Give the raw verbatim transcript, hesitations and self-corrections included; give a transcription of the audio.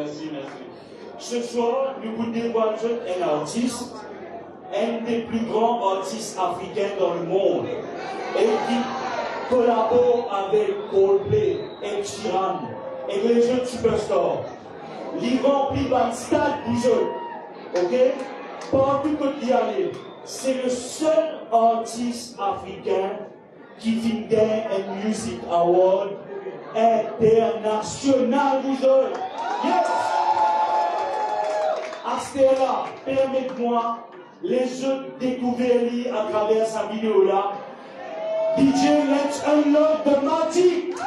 Mersi, mersi. Ce soir, nou pou devwal zot enn artis, enn de pli gran artis afrikin dan lemond, e ki kolabor avek Coldplay, Ed Sheeran, ek lezot superstar. Li ranpli bann stad pou zot, ok? Partou kot li ale. Se le sel artis afrikin ki finn gagn enn Music Award internasional, vous autres. Yes! Aster la, permet mwa les zot dekouver li atraver sa video la. D J, let's unlock the magic!